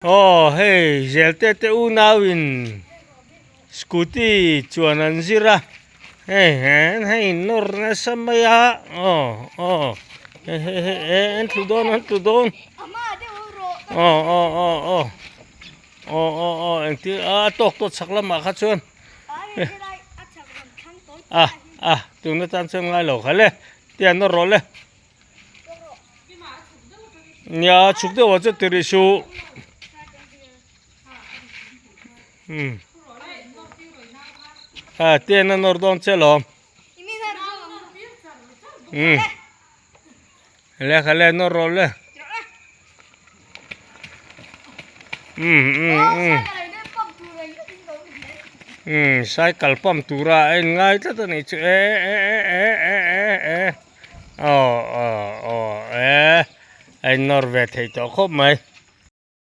Aw hei Zelte te unauin scooty chuan an zir a hei hen hei nawr nasa mai a aw aw hei hei hei e an tlu dawn an tlu dawn aw aw aw aw aw aw aw engtin a tawk tawh chhak lamah kha chuan a a tun atan chuan ngai lo kha le tiang nawr rawh le. Nia chhuk deuh ah chuan ti rih suh umm a ten a nawr dawn che alawm umm le kha le nawr rawh le umm umm umm umm cycle pump tura a inngai tlat a nih chu e e e e e e e. Aw aw aw e a innawr ve thei tawh khawp mai.